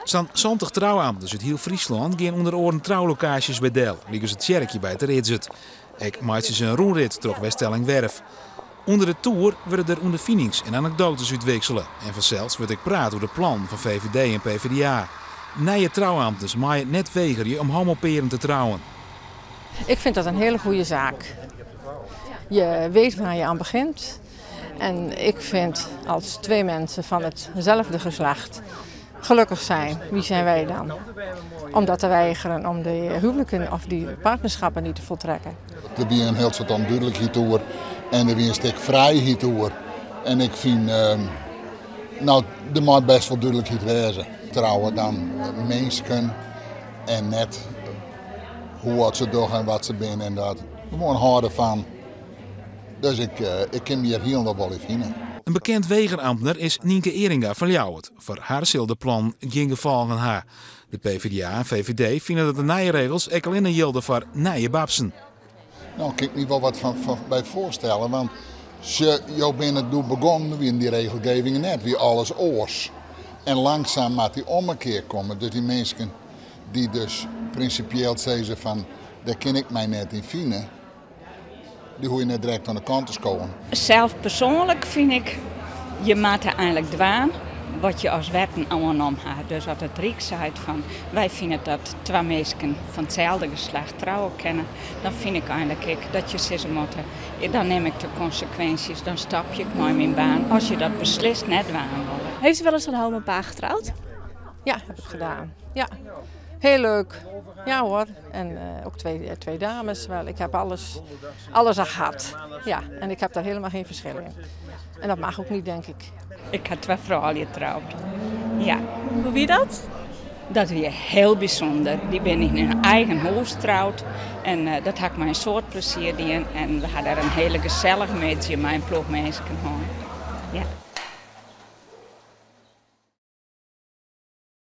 Sa'n 70 trouamtners út hiel Fryslân gean ûnder oaren troulokaasjes by del, lykas it tsjerkje by Teridzert. Ek meitsje se in rûnrit troch Weststellingwerf. Under de toer wurde der ûnderfinings en anekdoates útwiksele en fansels wurdt ek praat oer de plannen fan VVD en PvdA. Nije trouamtners meie net wegerje om homopearen te trouwen. Ik vind dat een hele goede zaak. Je weet waar je aan begint. En ik vind als twee mensen van hetzelfde geslacht gelukkig zijn, wie zijn wij dan? Om dat te weigeren, om de huwelijken of die partnerschappen niet te voltrekken. Der wie in hiel soad ûndúdlikheid oer en der wie in stik frijheid oer. En ik fyn, no, der mei bêst wol dúdlikheid wêze. Trouwe dan minsken en net hoe wat se dogge en wat se binne en dat. Gewoan hâlde fan. Dus ik, ik kin my hjir hielendal wol yn fine. In bekend wegeramtner is Nynke Eringa fan Ljouwert. Foar har sil de plan gjin gefolgen ha. De PvdA en VVD fine dat de nije regels ek allinne jilde foar nije babsen. No kin ik my wol wat fan, fan by foarstelle, want se, jo binne doe begûn, wienen dy regelgevingen net, wie alles oars. En langsaam moat dy ommekear komme. Dus dy minsken dy't dus prinsipieel sizze fan dêr kin ik my net yn fine, dy hoege je net direkt oan de kant te skowen. Sels persoanlik fyn ik, je moatte eigenlik dwaan wat je as wetten oannommen ha. Dus as it Ryk seit fan wy fine dat twa minsken fan itselde geslacht trouwe kinne, dan fyn ik eigenlik ek dat je sizze moatte, dan nim ik de konsekwinsjes, dan stapje ik mei myn baan as je dat beslist net dwaan wolle. Heeft u wel eens een homopaar getrouwd? Ja, heb ik gedaan. Ja, heel leuk. Ja hoor. En ook twee dames. Wel, ik heb alles, alles al gehad. Ja, en ik heb daar helemaal geen verschil in. En dat mag ook niet, denk ik. Ik ha twa froulju troud. Ja. Hoe wie dat? Dat wie hiel bysûnder. Dy binne yn hun eigen hûs troud. En dat ha ik mei in soad plezier dien. En we ha dêr in hiele gesellige middei mei in ploech minsken hân. Ja.